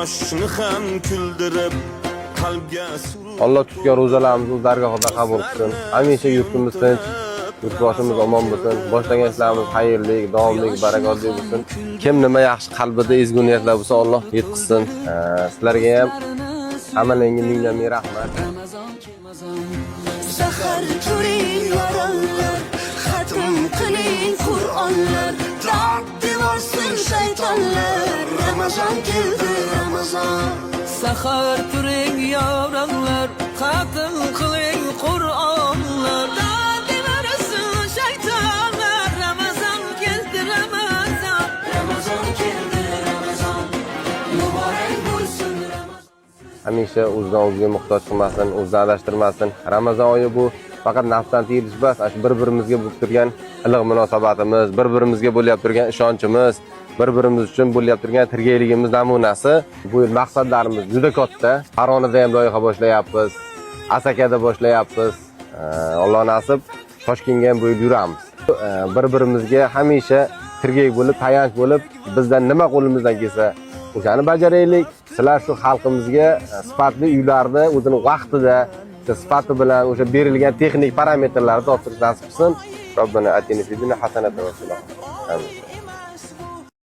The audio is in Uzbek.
Quyoshni ham kuldirib, qalbga surur. Alloh tutgan ro'zalarimizni o'z dargohida qabul qilsin. Hamisha yurtimiz tinch, yurtboshimiz omon bo'lsin. Boshlagan ishlarimiz xayrli, davomli, barakotli bo'lsin. Kim nima yaxshi qalbida ezgu niyatlar bo'lsa, Alloh yetkazsin. Sizlarga ham, hammalangga mingdan ming rahmat. Sahar turing, yoronlar, xatm qiling Qur'onlar. Dod devorsin shaytonlar. Ramazon keldi, Ramazon. Sahar turing, yoronlar, xatm qiling Qur'onlar. Dod devorsin shaytonlar. Ramazon keldi, Ramazon. Ramazon keldi, Ramazon. Muborak bo'lsin Ramazon. Hamisha o'zidan o'ziga muhtoj qilmasin, o'zidan adashtirmasin. Ramazon oyi bu faqat nafsdan tiyilish emas, shu bir-birimizga bo'lib turgan iliq munosabatimiz, bir-birimizga bo'lyap turgan ishonchimiz, bir-birimiz uchun bo'lyap turgan tirgakligimiz namunasi. Bu yil maqsadlarimiz juda katta. Farg'onada ham loyiha boshlayapmiz, Asakada boshlayapmiz. Alloh nasib, Toshkentga ham bu yil yuramiz. Bir-birimizga hamisha tirgak bo'lib, tayanch bo'lib, bizdan nima qo'limizdan kelsa, o'shani bajaraylik. Sizlar shu xalqimizga sifatli uylarni o'zini vaqtida, o'sha sifati bilan, o'sha berilgan texnik parametrlarni topshirish nasib qilsin. Robbana atina fid dunya hasanatan va fil oxirati. Amin.